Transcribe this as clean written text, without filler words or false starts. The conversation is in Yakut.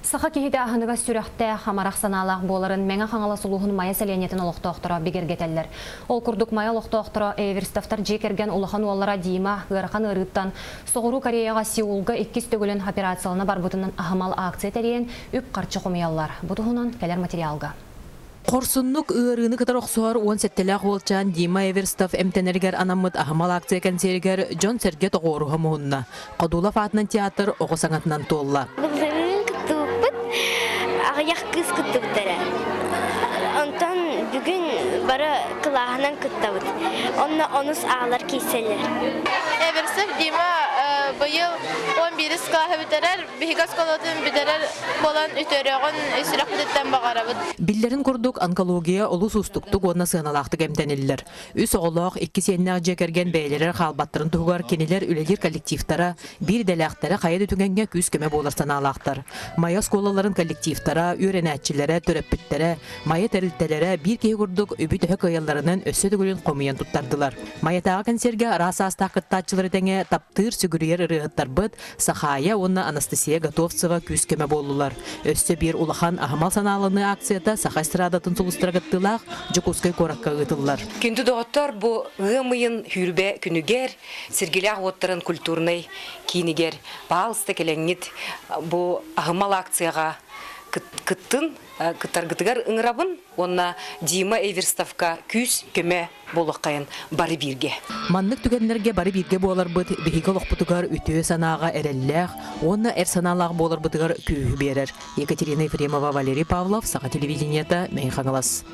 Саха киһитэ аһыныгас сүрэхтээх, амарах санаалаах буоларын Мэҥэ Хаҥалас улууһун Майа сэлиэнньэтин олохтоохторо бигэргэтэллэр. Ол курдук Майа олохтоохторо Эверстовтар дьиэ кэргэн улахан уоллара Дима ыарахан ыарыыттан Соҕуруу Кореяҕа Сеулга иккис төгүлүн операциялана барбытынан аһымал акция тэрийэн үп-харчы хомуйаллар. Бу туһунан кэлэр материалга. Хорсуннук ыарыыны кытары охсуһар 17-лээх уолчаан Дима Эверстов эмтэнэригэр анаммыт аһымал акция кэнсиэригэр дьон-сэргэ тоҕуоруһа муһунна. Ходулов аатынан театр оҕо саҥатынан туолла. Былырыын кыттыбыппыт, аҕыйах кыыс кыттыбыттара. Онтон бүгүн бары кылааһынан кыттабыт. Онно онус аалар киирсэллэр. Эверстов Дима быйыл 11 кылааһы бүтэрэр. Биһиги оскуолатын бүтэрэр буолан үтүөрүөҕүн сүрэхпититтэн баҕарабыт. Биллэрин курдук, онкология олус уустуктук уонна сыаналаахтык эмтэниллэр. Үс оҕолоох, икки сиэннээх дьиэ кэргэн бэйэлэрэ хаалбаттарын туһугар кинилэр үлэлиир коллективтара, биир идэлээхтэрэ хайа да түгэҥҥэ күүс-көмө буолар санаалаахтар. Майа оскуолаларын коллективтара, үөрэнээччилэрэ, төрөппүттэрэ, Майа тэрилтэлэрэ биир киһи курдук үбү төһө кыайалларынан өссө төгүлүн хомуйан туттардылар. Майатааҕы кэнсиэргэ араас саастаах кыттааччылары тэҥэ таптыыр, сүгүрүйэр ырыаһыттарбыт Сахаайа уонна Анастасия Готовцева күүс-көмө буоллулар. Өссө биир улахан аһымал санааланыы акцията Саха эстрадатын сулустара кыттыылаах Дьокуускай куоракка ыытыллар. Күндү доҕоттор, бу ыам ыйын сүүрбэ күнүгэр Сиргилээх уоттарын культурнай киинигэр паалыста кэлэҥҥит бу аһымал акцияҕа кыттын, кыттаргытыгар ыҥырабын уонна Дима Эверстовка күүс-көмө буолуоххайын бары бииргэ. Маннык түгэннэргэ бары бииргэ буоларбыт биһиги олохпутугар үтүө санааҕа эрэллээх уонна эр санаалаах буоларбытыгар күүһү биэрэр. Екатерина Ефремова, Валерий Павлов, Саха телевидениета, Мэҥэ Хаҥалас.